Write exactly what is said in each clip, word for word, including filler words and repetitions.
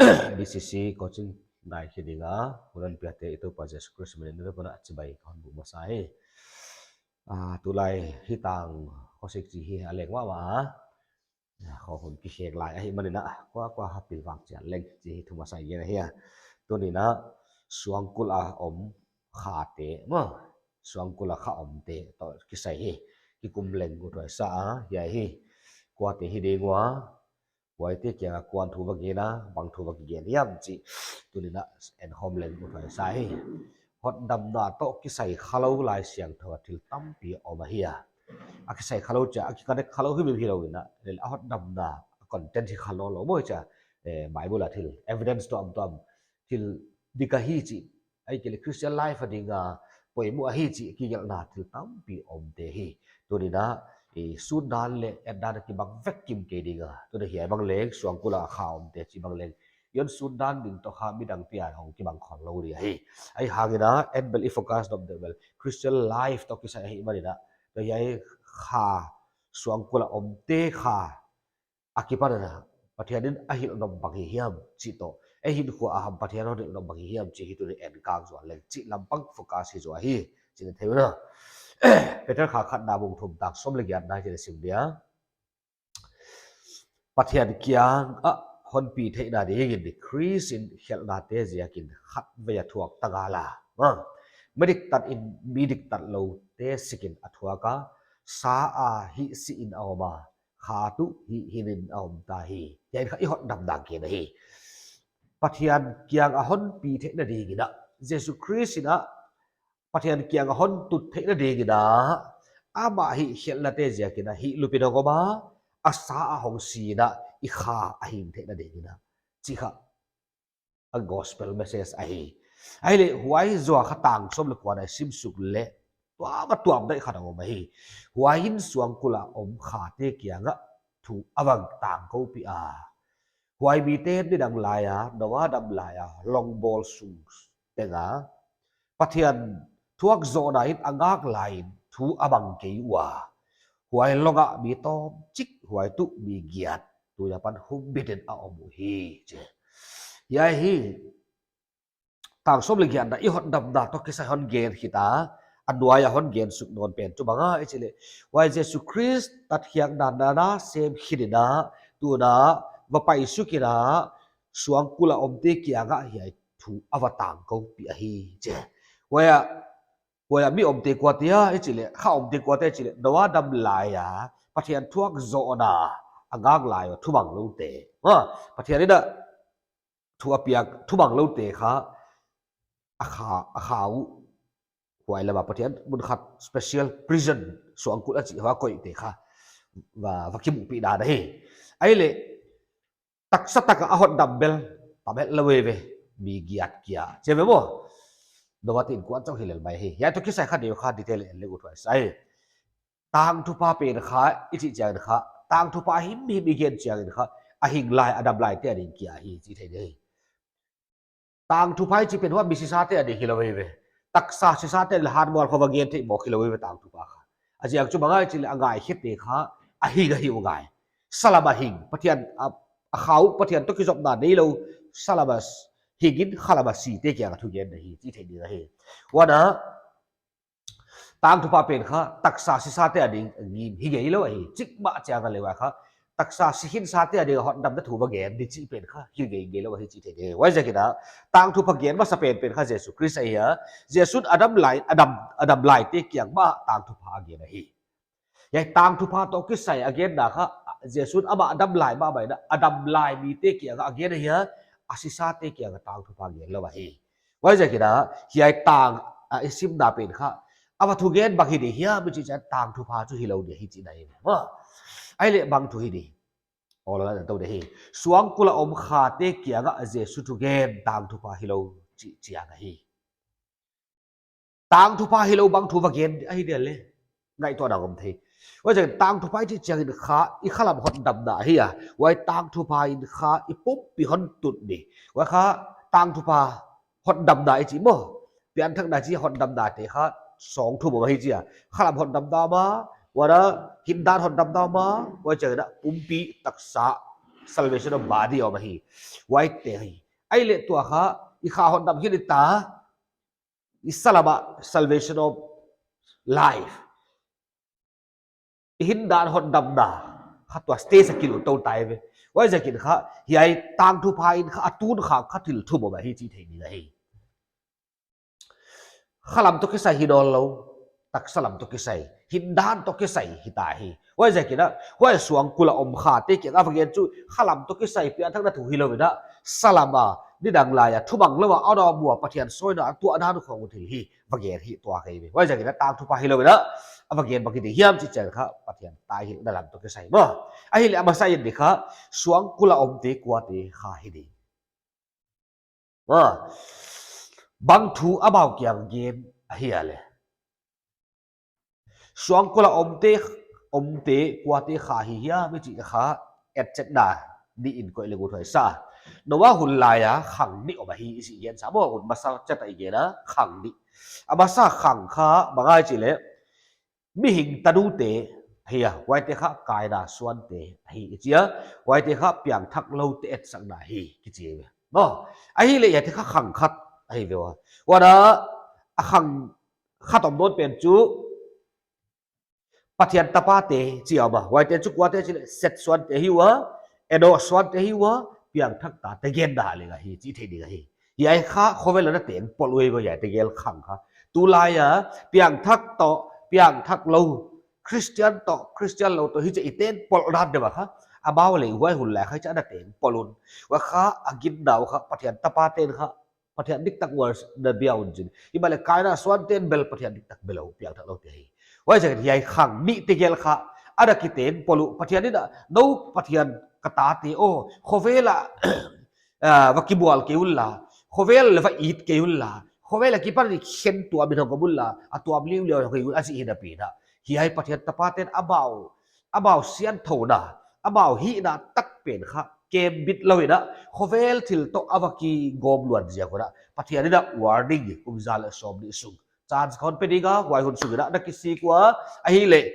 B C C coaching nai khe dinga, hunan piate i Toupa Jesu Khrist min in na puna chibai kon bu masa hi. Ah, tulai hi tang khosik chi hi a leng mahmah a. Kho hun kikhek lai ahi manin a, kua kua ha pilvang chiat leng chi hi thu masa i gen ahi a. Tuni'n a suangkul a om khate maw, suangkul a kha omte toh kisai hi kikum leng uthuai sa a, hiai hi. Kuate hi ding ua, huaite kianga kua'n thu va gen a, bang thu va kigen hiam chih tuni'n a en khawm leng uthuai sa hi. Hotdamna toh kisai khalou Laisiangthou a thil tampi om ahi a. A kisai khalou chia, a kiconnect khalou himhim hilou in a, lel a hotdamna a content hi khalou lou maw chia, eh, Bible a thil, evidence tuamtuam, thil dik ahi chih, ahihkeileh Christian life a dinga poimoh ahi chih kigelhna thil tampi omte hi. Tuni'n a, i sutdan leh etdan a kibang vek kim kei ding a. Tuni'n hiai bang leng, suangkul a kha omte chih bang leng, i hon sutdan ding toh kha midangte a hong kibang khol lou ding ahi. Ahihhangin a, en bel i focus nop deuh bel Christian life toh kisai ahi manin a, tuni'n hiai kha, suangkul a omte kha akipan a, Pathian in a hilh nop bang hi hiam chih toh, ei hinkhua a ham Pathian hon hilh nop bang hi hiam chih hi tuni'n en kang zual leng chih lampang focus hi zaw hi, chih na thei uh a. Peter khatna bung thum tang sawm leh giatna chih na sim dia. Pathian kiang a hon pi theihna dingin Khrist in khelhnate ziakin khatvei a thuak ta ngal a. Ha. Mi diktat in mi diktatloute sikin a thuak a, sa a hih sihin a om a, kha tuh hih hinin a om ta hi. Hiai kha i hotdamna gen ahi. Pathian kiang a hon pi theihna dingin a, Jesu Khrist in a Pathian kiang a hon tut theihna dingin a, amah hih khelhnate ziakin a hih lupin hong om a, a sa a hong si in a, i kha a hing theihna dingin a, chih kha a gospel message ahi. Ahihleh huai zaw kha tang sawm leh kua na i sim suk leh, tuam a tuam deuh khat a om ahi. Huai in suangkul a om khate kianga thu a va tangkoupih a. Huai mite nidang lai a, Noa dam lai a, long bawl sung teng a, Pathian thuak zohna in a ngak lai in thu a mang kei ua. Huai long ah mi tawmchik, huai tuh mi giat, tui apan humbit in a om uhi, chi. Hiai hi, tang sawm leh giatna i hotdamna toh kisai hon gen khit a, a nuai a hon gen suk nawn pen chu bang ahia i chih leh, huai Jesu Khrist tatkhiakna na sem khit in a, tuni'n a va pai suk in a, suangkul a omte kianga hiai thu a va tangkoupih ahi, chi. Huai a, huai a mi omte kuate hia i chih leh, kha omte kuate i chih leh, Noa dam lai a Pathian thuak zohna a ngak lai a thumangloute. Ha, Pathian in a thu a piak thumangloute kha, a kha, a kha uh, huai lam a Pathian mun khat special prison, suangkul a chih hua koihte kha va, va kimuhpih dan ahi. Ahihleh taksa tak a hotdam bel tam het lou ve, mi giat kia, chi ve maw. Noa te innkuan chauh hi lel mai hi. Hiai toh kisai kha deuh kha detail en leng uthuai sa hi. Tangthupha pen kha i chih chiangin kha, tangthupha himhim i gen chiangin kha, a hing lai, a dam laite ading kia hi chi thei ding. Tangthupha i chih pen huai mi sisate ading hilou ve. Taksa sisate leh hanmual khong va gen theih mawk hilou ve tangthupha kha. A ziak chu bang ahia i chih leh, a ngaikhiate kha a hing ahi uh ngai. Salam a hing, Pathian a, a kha uh, Pathian toh kizopna neilou, salam a hing in khalam a site kianga thugen na hi chi thei ding ahi. Huan a, tangthupha pen kha taksa sisate ading ngim hi ngeilou ahi. Chikmah chiang a leh huai kha, taksa si khinsate ading a hotdamna thu va gen di chih pen kha hi ngeingei lou ahi chi thei ding. Huaiziakin a, tangthupha gen masa pen pen kha Jesu Khrist ahi a. Jesu'n a dam lai, a dam, a dam laite kiang mah tangthupha a gen ahi. Hiai tangthupha toh kisai a genna kha, Jesu'n amah a dam lai mahmah in a, a dam lai mite kianga a gen ahi a, a sisate kianga tangthupha gen lou ahi. Huaiziakin a, hiai tang a i simna pen kha, a va thugen bang hi di hiam i chih chiang tangthupha chu hilou di hi chihna hi. Ahihleh bang thu hi di. Aw, la la tou di hi. Suangkul a om khate kianga Jesu thugen tangthupha hilou chih chiang ahi. Tangthupha hilou bang thu va gen ahi dia leh, ngaihtuahna om thei. Huaiziakin tangthupha i chih chiangin kha i khalam hotdamna ahi a. Huai tangthupha in kha i pumpi hon tut di. Huai kha tangthupha hotdamna i chih maw. Pianthakna chih hotdamnate kha sawng thum om ahi chia. Khalam hotdamna mah, huan a hindan hotdamna mah, huaiziakin a pumpi taksa salvation of body om ahi. Huaite hi. Ahihleh tua kha, i kha hotdam hi ni ta, i salam ah salvation of life. I hindan hotdamna kha tua stage a kilut tou tai ve. Huaiziakin kha, hiai tangthupha in kha, a tun kha, kha thil thum om ahi chih thei ding ahi. Khalam toh kisai hi nawnlou, taksalam toh kisai, hindan toh kisai hita hi. Huaiziakin a, huai suangkul a om khate kiang a va gen chu, khalam toh kisai piangthakna thu hilou in a, salam a, nidang lai a, thumang lou a, ana mu a, Pathian sawina, a tuah dan khong thil hi, va gen hi tua kei ve. Huaiziakin a tangthupha hilou in a, a va gen bang hi ding hiam chih chiang kha, Pathian taihilhna lam toh kisai maw. Ahihleh a masa in di kha, suangkul a omte kuate kha hi ding. Maw. Bang thu amau kiang gen ahia leh. Suangkul a omte, omte kuate kha hi hiam i chih kha, etchetna nih in koih leng uthuai sa. Noah hun lai a khang nih om ahi i chih gen sa maw, hun masa chet a i gen a khang nih. A masa khang kha bang ahia chih leh, mihing tanute ahi a, huaite kha Kaina suante ahi i chi a, huaite kha piangthakloute etsakna hi kichi ve. Maw, ahihleh hiaite kha khang khat ahi ve ua. Huan a, a khang khat om nawn pen chu Pathian tapate chi a om a. Huaite chu kuate chih leh Seth suante ahi ua, Enosh suante ahi ua, piangthak tate genna leng ahi, chih thei ding ahi. Hiai kha khovel a na teng polh uh ahi ua, hiaite gel khang kha. Tulai a, piangthak toh, piangthaklou, Christian toh, Christian lou toh, hichi i teng polh dan deuh a kha. Amau leng huai hun lai kha, hichi a na teng polh un. Huai kha, a ginna uh kha, Pathian tapate'n kha, Pathian diktak worship na bia un chin. Himahleh Kaina suante'n bel Pathian diktak bel lou, piangthakloute hi. Huaiziakin hiai khang nihte gel kha, a na kiteng polh uh, Pathian in a, nou Pathian ka tate aw, khovel a, ah, va kibual kei unla, khovel leh va it kei unla, khovel akipan in khen tuam in hong om unla, a tuam liuliau hong hi un a chih hi napi in a. Hiai Pathian tapate'n amau, amau siangthouna, amau hihna tak pen kha, kembit lou in a, khovel thil toh a va kigawm luat ziak un a, Pathian in a warning, kum za leh sawmnih sung. Chance hon pe ding a, huai hun sung in a, na kisik ua, ahihleh,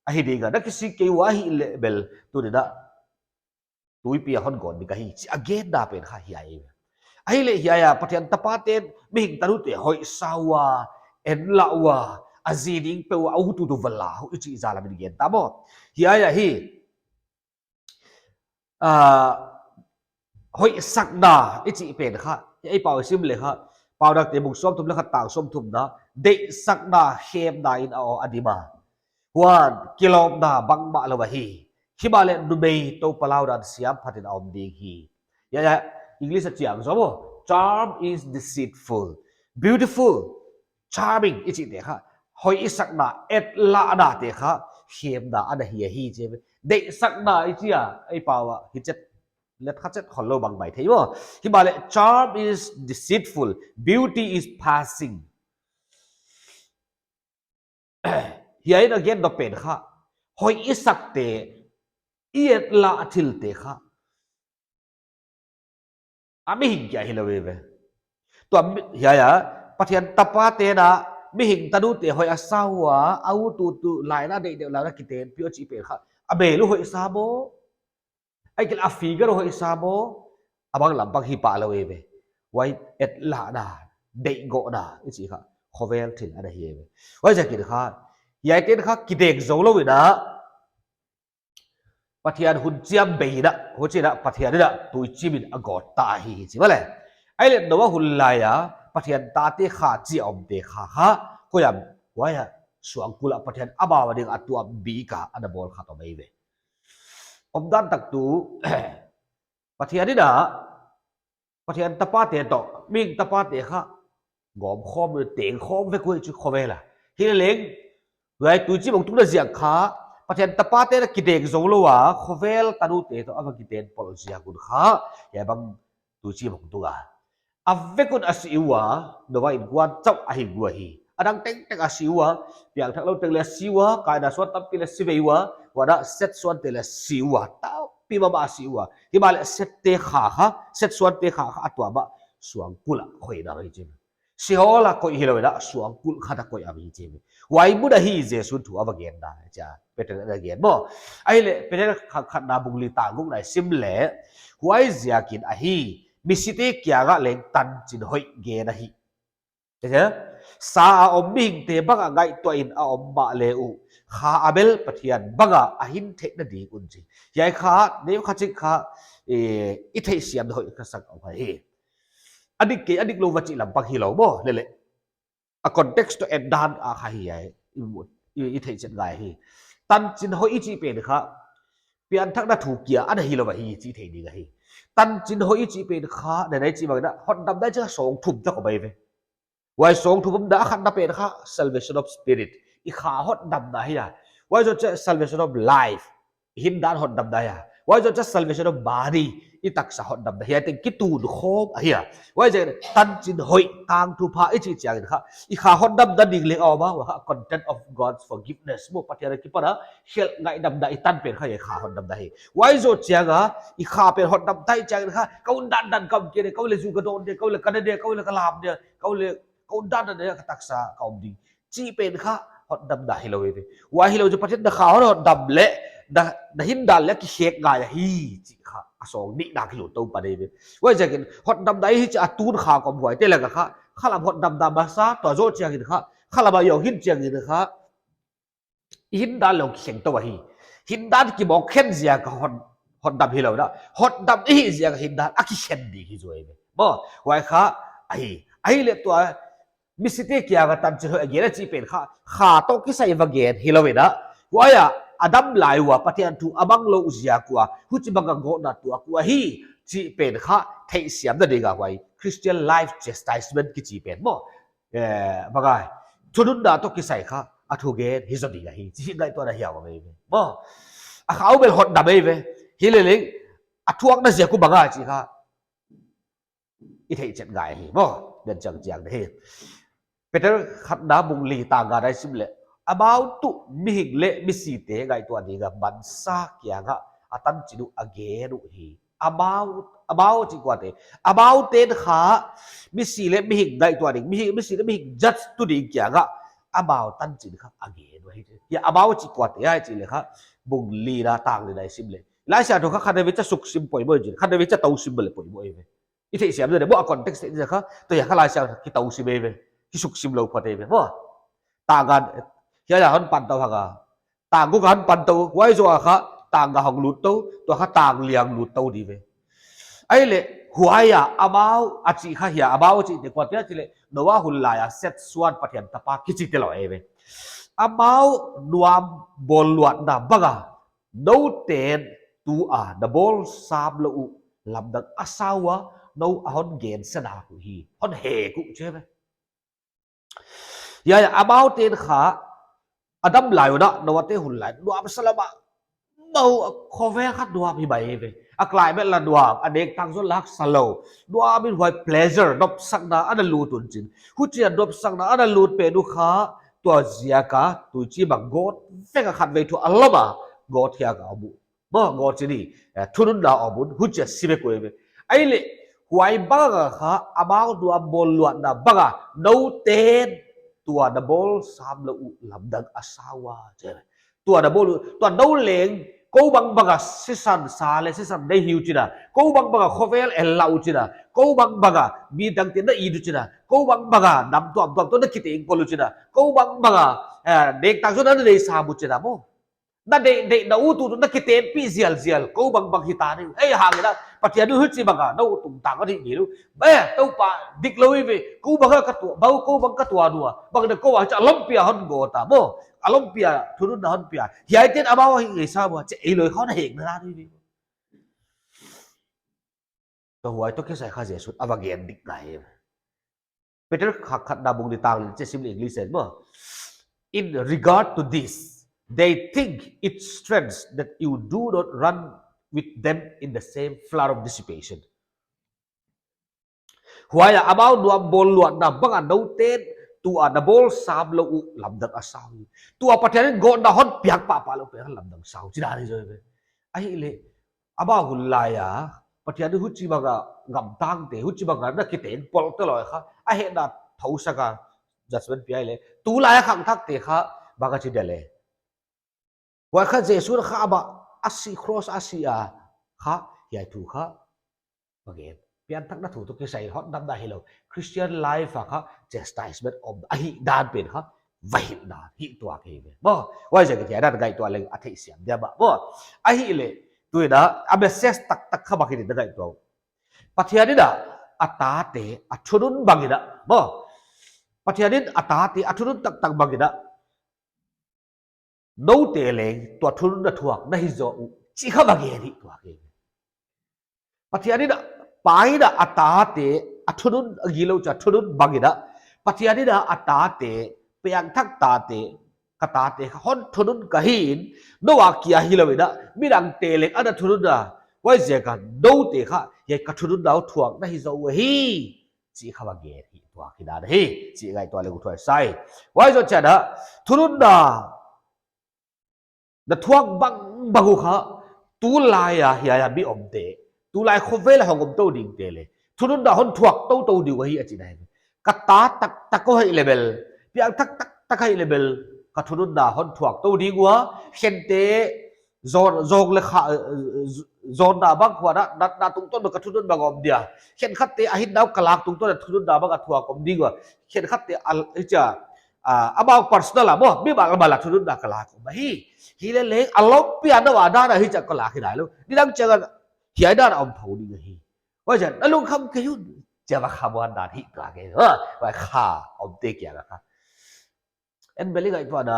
ahi ding a, na kisik kei ua, ahihleh bel, tuni'n a, tuipi a hon gawt ding ahi, chih a genna pen kha hiai. Ahihleh hiai a, Pathian tapate'n, mihing tanute hoih sa ua, en la ua, a zi ding peuh a, a ututu va la uh, i chih zalam in gen ta maw. Hiai a hi, ah, hoihsakna, i chih pen kha, ei pau sim leh kha, Paunakte bung sawmthum leh khat tang sawmthumna, deihsakna, khemna in a aw a dim a. Huan, kilawmna bangmah lou ahi. Himahleh numei Toupa laudan siamphat in a om ding hi. Hiai a, English a chiang zaw maw. Charm is deceitful. Beautiful. Charming i chihte kha. Hoih i sakna, etlahnate kha. Khemna ana hi ahi chi. Deihsakna i chi a, ei pau a, hi chet. Let kha chet khol lou bang mai thei maw. Himahleh, charm is deceitful. Beauty is passing. Hiai in a gen dawk pen kha. Hoih i sakte, i etlah thilte kha. A mihing kia hilou ve. Tua mi-, hiai a, Pathian tapate'n a, mihing tanute hoih a sa ua, a ututu lai in a deih deuh lai in a kitenpih uh chih pen kha. A mel uh hoih sa maw. Ahihkeileh a figure hoih sa maw, a bang lam bang hi pah lou ve. Huai etlahna, deihgawhna, i chih kha, khovel thil ana hi ve. Huaiziakin kha, hiaite'n kha kideng zou lou in a, Pathian hun chiam bei in a, huchiin a, Pathian in a, tuichim in a gawt ta hi hi chi mahleh. Ahihleh Noah hun lai a, Pathian tate kha chi a omte kha kha, koi a, huai a, suangkul a Pathian amau a ding a tuam bik a, ana bawl kha toh mai ve. Omdan tak tu, Pathian in a, Pathian tapate toh, mihing tapate kha, gawm khawm, teng khawm vek uh chu khovel a. Hileleng, huai tuichim hong tukna ziak kha, Pathian tapate'n a kideng zou lou a, khovel tanute toh, a va kitenpolh ziak un kha, hiai bang tuichim hong tuk a. A vek un a si ua, Noah innkuan chauh a hing ua hi. A dang tengteng a si ua, piangthak lou teng leh a si ua, Kaina suan tampi leh si vei ua, huan a Seth suante leh si ua, tampi mahmah a si ua. Himahleh Seth te kha kha, Seth suante kha kha a tuam a, suangkul a khoih nai chi. Sheol a koih hilou in a suangkulh khat a koih a om hi chi ve. Huai mun ahi Jesu'n thu a va genna, chia Peter in a gen maw. Ahihleh Peter khat, khatna bung li tang gukna i sim leh, huaiziakin ahi, misite kiangah leng tanchin hoih gen ahi. Sa a om mihingte bang a ngaihtuah in a om mahle uh, kha a bel Pathian bang a a hin theihna ding un chi. Hiai kha, neu kha chik kha, eh, i theihsiam hoih ka sak om hi. A dik kei, a diklou va chih lampang hilou maw, lele. A context toh en dan a kha hi ai, i, i, i theihchet ngai hi. Tanchin hoih i chih pen kha, pianthakna thu kia ana hilou ahi chih thei ding ahi. Tanchin hoih i chih pen kha, nai nai chih bang in a, hotdamna chih kha sawng thum tak om ahi ve. Huai sawng thum omna a khatna pen kha salvation of spirit. I kha hotdamna hi a. Huai zoh chiah salvation of life. Hindan hotdamna hi a. Huai zoh chiah salvation of body. I taksa hotdamna hi a, teng kitun khawm ahi a. Huaiziakin tanchin hoih tangthupha i chih chiangin kha, i kha hotdamna ding leng a om a, huai kha content of God's forgiveness. Maw Pathian a kipan a khelh ngaihdamna i tan pen kha i kha hotdamna hi. Huai zoh chiang a, i kha pen hotdam ta i chiangin kha, ka un dandan ka om kei, ka un leh zu ka dawn dia, ka un leh ka ne dia, ka un leh ka lam dia, ka un leh, ka un dandan dia, ka taksa ka om ding. Chih pen kha hotdamna hilou ve. Huai hilou chu Pathian na kha hon hotdam leh, na, na hindan leh kikhek ngai ahi chih kha, a sawng nihna kilut tou pan ve. Huaiziakin hotdamna hi chih a tun kha ka om huaite lak a kha, khalam hotdamna masa, tua zoh chiangin kha, khalam a hong hin chiangin kha, i hindan leng kikhen tou ahi. Hindan kimawk khen ziak a hot, hotdam hilou in a. Hotdam i hih ziak a hindan a kikhen ding hi zaw ve. Maw, huai kha ahi. Ahihleh tua misite kiangah tanchin hoih a gen a chih pen kha, kha toh kisai va gen hilou in a. Huai a, a dam lai ua Pathian thu a mang lou ziak ua, huchibang a gawtna tuak ua hi chih pen kha theihsiamna ding a huai Christian life chastisement kichi pen maw. Eh, bang a, thununna toh kisai kha, a thugen hi zaw ding ahi, chih ngaihtuahna hiau ahi ve. Maw, a kha a bel hotdam ahi ve. Hileleng, a thuakna ziak uh bang a chih kha, i theihchet ngai hi. Maw, den chang chiang hi. Peter khatna bung li tang nga na i sim leh, amau tuh mihing leh misite ngaihtuah ding a mansa kiangah a tanchin uh a gen uh hi. Amau, amau chih kuate. Amau ten kha, misi leh mihing ngaihtuah ding, mihing, misi leh mihing judge tu ding kiangah, amau tanchin kha a gen uh hi. Hiai amau chih kuate, hiai chih leh kha, bung li na tang li na i sim leh. Laisiangthou kha khatvei chiah suksim poimoh in chin, khatvei chiah tousim leh poimoh ve. I theihsiam leh, maw a context te kha, tua hiai kha Laisiangthou kitousim ve, kisuksim lou phot ve, maw. Tang nga, hiai a hon pan tou hang a. Tang guk a hon pan tou, huai zoh a kha, tang nga hong lut tou, tua kha tang li hong lut tou di ve. Ahihleh, huai a, amau a chih kha hiai, amau a chihte kuate a chih leh, Noah hun lai a, Seth suan Pathian tapa kichite lou ahi ve. Amau nuam bawl luatna bang a, nou ten tua na bawl sam lou uh, lamdang a sa ua, nou a hon gensia nak uh hi, hon hek uh chi ve. Hiai, amau ten kha, a dam lai un a, Noah te hun lai, nuam sa lou a, maw, khovel kha nuam hi mai ve. A climate la nuam, a nek tang zon la haksa lou. Nuam in huai pleasure, nopsakna, ana lut un chin. Huchia nopsakna, ana lut pen uh kha, tua ziak a, tuichibang gawt, vek a khatvei thu a lom a, gawt hiai a om uh. Maw, gawt chih ni, eh, thununna om un, huchia si ve koi ve. Ahihleh, huai bang a kha, amau nuam bawl luatna bang a, nou ten, tua na bawl sam lou uh lamdang a sa ua, chi ve. Tua na bawl uh, tua nou leng, kou bangbang a sisan sa leh sisan nei hi uh chin a, kou bangbang a khovel el la uh chin a, kou bangbang a mi dangte na it uh chin a, kou bangbang a nam tuamtuam toh na kiteng pol uh chin a, kou bangbang a, eh, nek tang zon na nei sam uh chin a maw. Na deih, deihna uh tuh na kitenpih zialzial, kou bangbang hita ni. Ei, hang in a, Pathian in huchibang a, nou tungtang a di ni lu. Be, Toupa, diklou ve, kou bang ka tuah, bang kou bang ka tuah nua. Bang na kou a, cha lompi a hon gawt a maw. A lompi a, thununna hon pia. Hiai ten amau hi ngei sa maw, che ei lou kha na hek na ni ve. Tua huai toh kisai kha Jesu'n a va gen dik ngai. Peter kha khatna bung li tang li chiah sim leh English in maw. In regard to this, they think it strange that you do not run with them in the same flood of dissipation. Huai a amau nuam bawl luatna bang a nou ten tua na bawl sam lou uh lamdang a sa uh. Tua Pathian in gawtna hon piak pahpah lou pen lamdang sa uh. Chih dan hi zaw ve. Ahihleh, amau hun lai a, Pathian in huchibang a ngamtangte, huchibang a na kiteng pol te lou kha, a hehna thou sak a, judgment pia leh, tulai a khangthakte kha bang a chi dia leh. Huai kha Jesu kha a bah a si, cross a si a kha, hiai thu kha va gen. Pianthakna thu toh kisai hotdamna hilou, Christian life a kha chastisement om ahihdan pen kha va hilh dan hi tuak hi ve. Maw, huaiziakin hiai dan ngaihtuah leng a theisiam diam a. Maw, ahihleh, tuin a message taktak kha bang hi'n ngaihtuah. Pathian in a, a tate a thunun bangin a, maw, Pathian in a tate a thunun taktak bangin a, noute leng tua thununna thuak na hi zaw uh, chih kha va gen hi tuak hi. Pathian in a, Pa in a, a tate a thunun, a gilou cha thunun bangin a, Pathian in a, a tate, piangthak tate, ka tate kha hon thunun ka hi in, nou a kia hilou in a, midangte leng ana thunun a, huaiziakin noute kha, hiai ka thununna uh thuak na hi zaw uh hi, chih kha va gen hi tuak hi dan hi, chih ngaihtuah leng uthuai sa hi. Huai zoh chiang a, thununna na thuak bangbang uh kha, tulai a hiai a mi omte, tulai khovel a hong om tou dingte leh thununna hon thuak toutou ding uh ahi a chihna hi. Ka ta taktak uh ahih leh bel, piangthak taktak ahih leh bel, ka thununna hon thuak tou ding ua, khente, zon, zong leh kha, eh, zonna bang khua na, natna tungtawn bang ka thunun bang om dia. Khenkhatte a hinna uh ka lak tungtawn a thununna bang a thuak om ding ua. Khenkhatte a, hichia, a, amau personal a maw, mi bang a bang a thununna ka lak om ahi. Hileleng a lawmpi a na va dan a hichia ka lak hi nailou. Nidang chiang a hiai dan a om phot ding ahi. Huaiziakin, na lungkham kei un, chia va kham un dan hi ka gen. Ha, huai kha, omte kiang a kha. En bel i ngaihtuahna,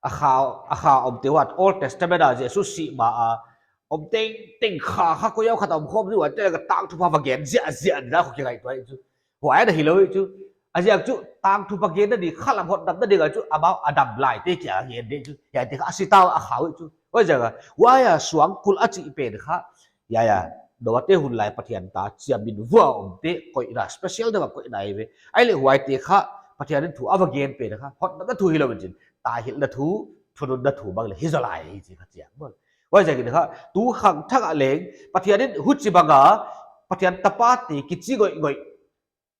a kha, a kha omte huat Old Testament a Jesu sih ma a om tengteng kha kha koi a khat om khawm di ua te ka tangthupha va gen ziahziah dan khawng ki ngaihtuah chu. Huai na hilou chu. A ziak chu tangthupha genna di khalam hotdamna di a chu amau a dam laite kiang a gen di chu. Hiaite kha a si ta a kha uh chu. Huaiziak a, huai a suangkulh a chih pen kha, hiai a, Noa te hun lai Pathian ta chia min vua omte koihna, special deuh a koihna hi ve. Ahihleh huaite kha, Pathian in thu a va gen pen kha, hotdamna thu hilou in chin, tahilhna thu, thununna thu bang leh hi zaw lai hi chi kha chiang maw. Huaiziakin kha, tu khangthak a leng, Pathian in huchibang a, Pathian tapate kichi ngoihngoih,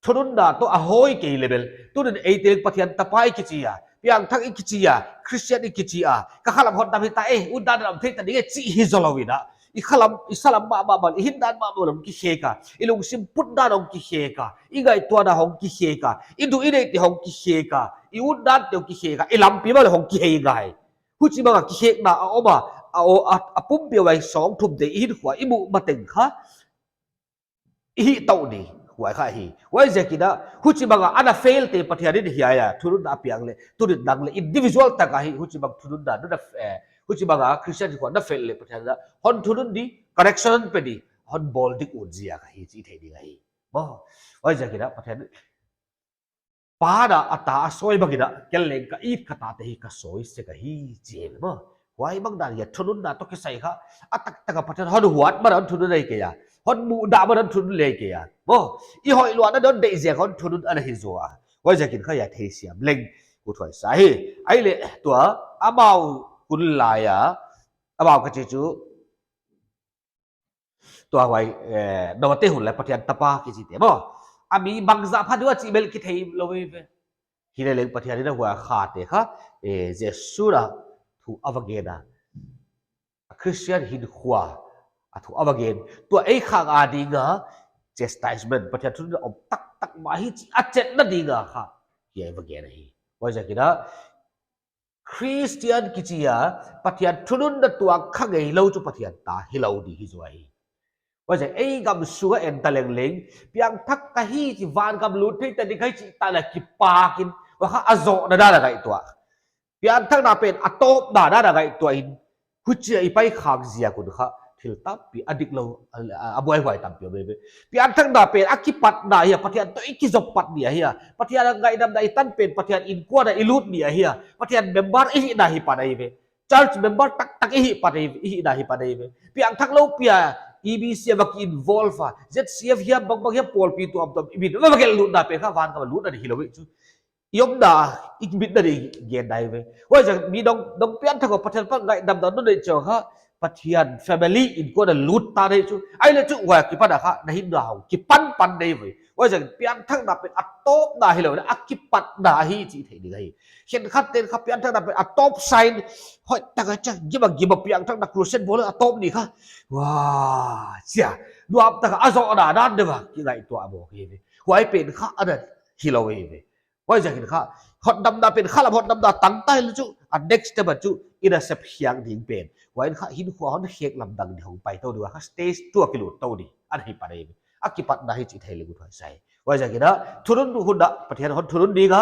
thununna toh a hoih kei leh bel. Tunin eite leng Pathian tapa i kichi a, piangthak i kichi a, Christian i kichi a, ka khalam hotdam hita e, utdan dam thei ta ding e chih hi zaw lou in a. I khalam, i salam mahmah bang, i hindan mahmah bang kikhek a, i lungsim putdan hong kikhek a, i ngaihtuahna hong kikhek a, i duh i deihte hong kikhek a, i utdante hong kikhek a, i lampi bang leh hong kihei ngai. Huchibang a kikhekna a om a, a, a, a pumpi a vai sawng thumte i hinkhua i muh mateng kha, i hih tou di, huai kha hi. Huaiziakin a, huchibang a, ana fail te Pathian in hiai a, thununna a piak leh, tunin nang leh, individual tak a hi, huchibang thununna, nuna, eh, huchibang a, Christian khua na fail leh Pathian in a, hon thunun di, correction pe di, hon bawl di un ziak a hi, chih thei ding ahi. Maw, huaiziakin a, Pathian, Pa in a ta a sawi bangin a, ken leng ka it ka tate hi ka sawi sek ahi chi maw. Huai bang dan hiai thununna toh kisai kha, a taktak a Pathian hon huat man a hon thunun ahi kei a. Hon muhdah man a hon thunun ahi kei a. Maw, i hoih luatna ding deih ziak a hon thunun ana hi zaw a. Huaiziakin kha hiai theisiam leng uthuai sa hi. Ahihleh tua amau hun lai a, amau ka chih chu, tua huai, eh, Noa te hun lai Pathian tapa kichite maw. A mi bangzah pha di ua chih bel kithei lou ve. Hileleng Pathian in a huai khate kha, eh, Jesu in a thu a va gen a. A Christian hinkhua a thu a va gen. Tua ei khang a ding a chastisement, Pathian thununna om taktak mah hi chih a chetna ding a kha. Hiai va gen ahi. Huaiziakin a, Christian kichi a, Pathian thununna tuak kha ngeilou chu Pathian ta hilou di hi zaw hi. Huaiziak ei gam sung a en ta leng leng, piangthak ka hi chi vangam lut thei ta di ka hi chih ta leh kipak in, huai kha a zohna dan a ngaihtuah. Piangthakna pen a tawpna dan a ngaihtuah in, huchia i pai khak ziak un kha, thil tampi a diklou, a, a, a buaihuai tampi om ve. Piangthakna pen a kipatna hi a, Pathian toh i kizop pat ni ahi a. Pathian a ngaihdamna i tan pen, Pathian innkuan a i lut ni ahi a. Pathian member i hihna hi pat ahi ve. Church member taktak i hih pat ahi, i hihna hi pat ahi ve. Piangthak lou pi a, E B C a va ki involve a. Z C F hiam bangbang hiam pawlpi tuamtuam i min va va gelh lutna pen kha vangam a lutna di hilou ve chu. I omna, i mitna di genna hi ve. Huaiziak mi dong, dong piangthak a Pathian pan ngaihdamna na neih chiang kha, Pathian family in kon a lut ta nei chu. Ahihleh chu huai akipan a kha na hinna hong kipan pan nei ve. Huaiziakin piangthakna pen a tawpna hilou, a kipatna hi chih theih ding ahi. Khenkhat ten kha piangthakna pen a tawp sign. Hoihtak a chia, gim a gim a piangthakna crusade bawl a tawp ni kha. Wah, chia. Nuamtak a zohna dan deuh a kingaihtuah bawl hi ve. Huai pen kha ana hilou hi ve. Huaiziakin kha, hotdamna pen khalam hotdamna tang ta hileh chu, a next step a chu, i na sep hiang ding pen. Huai kha hinkhua hon khek lamdang di hong pai tou di, huai kha stage two a kilut tou di, ana hi pan ahi. A kipatna hi chih thei leng ut huai sa hi. Huaiziakin a, thunun hun a, Pathian hon thunun ding a,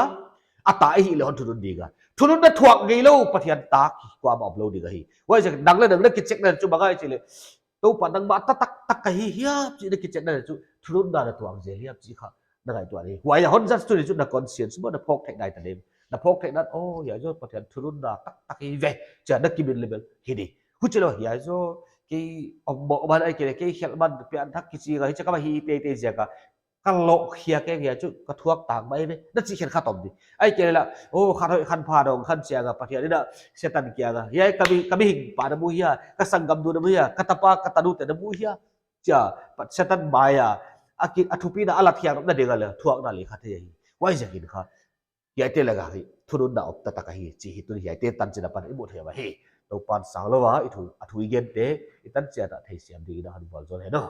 a ta i hih leh hon thunun ding a. Thununna thuak ngeilou, Pathian ta kuamah omlou ding ahi. Huaiziakin nang leh nang na kichekna chu bang ahia chih leh, Toupa nangmah ta taktak ka hi hiam chih na kichekna chu, thununna na tuak zel hiam chih kha na ngaihtuah ni. Huai a hon judge tu ni chu na conscience maw na phawk theih nai ta lem. Na phawk theihna, oh, hiai zaw Pathian thununna taktak hi ve. Chia na kimin leh bel hi di. Huchilou hiai zaw kei om mawk man ahihkeileh kei khelh man piangthak kichi ka hi chia ka va hi teitei ziak a. Ka loh khia kei hiai chu ka thuak tang mai ve. Na chih khenkhat om di. Ahihkeileh, oh, khat hoih khat pha dong khan chiang a Pathian in a Setan kiang a. Hiai ka mi, ka mihing pa na mu hia, ka sanggamnu na mu hia, ka tapa, ka tanute na mu hia. Chia, Setan mai a, a ki, a thupina a lat hiang na ding a leh, thuakna leh kha thei ahi. Huaiziakin kha, hiaite lak a hi, thununna om taktak ahi, chih hi tuni hiaite tanchin apan i muh thei ahi. Toupan sang lou a, i thu, a thu i gente, i tan chiat a theisiam ding in a hon vualzawl hen aw.